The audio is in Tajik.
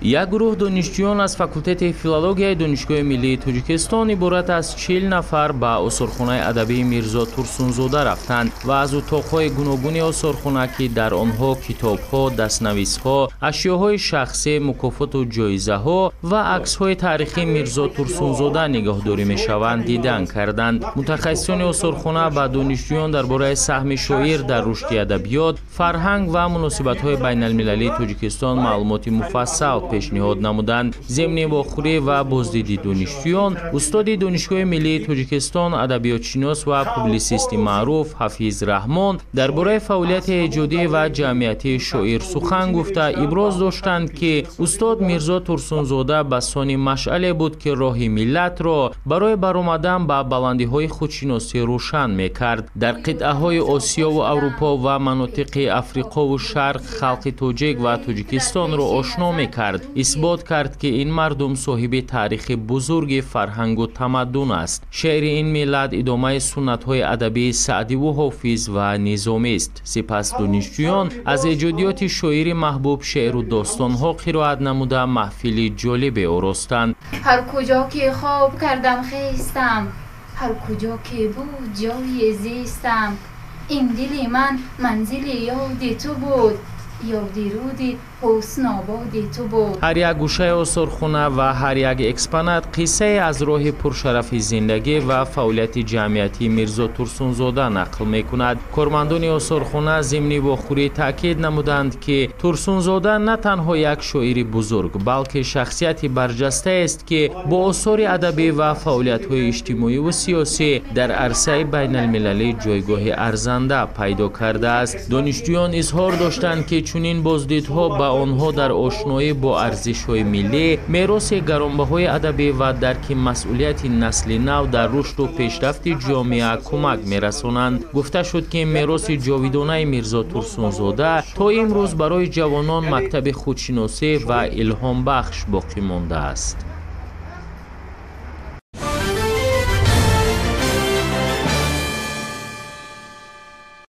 Як гурӯҳ донишҷӯён аз факултети филологияи Донишгоҳи миллии Тоҷикистон иборат аз 40 нафар ба осорхонаи адабии Мирзо Турсунзода рафтанд ва аз утоқҳои гуногуни осорхона, ки дар онҳо китобҳо, дастнависҳо, ашёҳои шахсӣ, мукофоту ҷоизаҳо ва аксҳои таърихии Мирзо Турсунзода нигоҳдорӣ мешаванд, дидан карданд. Мутахассисони осорхона ба донишҷӯён дар бораи саҳми шоир дар рушди адабиёт, фарҳанг ва муносибатҳои байналмилалии Тоҷикистон маълумоти муфассал пешниҳод намуданд. Зимни вохӯрӣ ва боздиди донишҷӯён, устоди Донишгоҳи миллии Тоҷикистон, адабиётшинос ва публисисти маъруф Ҳафиз Раҳмон дар бораи фаъолияти эҷодӣ ва ҷамъиятии шоир сухан гуфта, иброз доштанд, ки устод Мирзо Турсунзода ба сони машъале буд, ки роҳи миллатро барои баромадан ба баландиҳои худшиносӣ рӯшан мекард. Дар қитъаҳои Осиёву Аврупо ва манотиқи Африқову Шарқ халқи тоҷик ва Тоҷикистонро ошно мекард. Исбот кард, ки ин мардум соҳиби таърихи бузурги фарҳангу тамаддун аст. Шеъри ин миллат идомаи суннатҳои адабии Саъдиву Ҳофиз ва Низомист. Сипас донишҷӯён аз эҷодиёти шоири маҳбуб шеъру достонҳо қироат намуда, маҳфили ҷолибе оростанд. Ҳар куҷо ки хоб кардам, хестам, ҳар куҷо ки буд ҷои зистам, ин дили ман манзили ёди ту буд, ёди руди ҳуснободи ту буд. Ҳар як гӯшаи осорхона ва ҳар як экспонат қиссае аз роҳи пуршарафи зиндагӣ ва фаъолияти ҷамъиятии Мирзо Турсунзода нақл мекунад. Кормандони осорхона зимни вохӯрӣ таъкид намуданд, ки Турсунзода на танҳо як шоири бузург, балки шахсияти барҷастаест, ки бо осори адабӣ ва фаъолиятҳои иҷтимоиву сиёсӣ дар арсаи байналмилалӣ ҷойгоҳи арзанда пайдо кардааст. Донишҷӯён изҳор доштанд, ки чунин боздидҳо ба онҳо дар ошноӣ бо арзишҳои миллӣ, мероси гаронбаҳои адабӣ ва дарки масъулияти насли нав дар рушду пешрафти ҷомеа кӯмак мерасонанд. Гуфта шуд, ки мероси ҷовидонаи Мирзо Турсунзода то имрӯз барои ҷавонон мактаби худшиносӣ ва илҳомбахш боқӣ мондааст.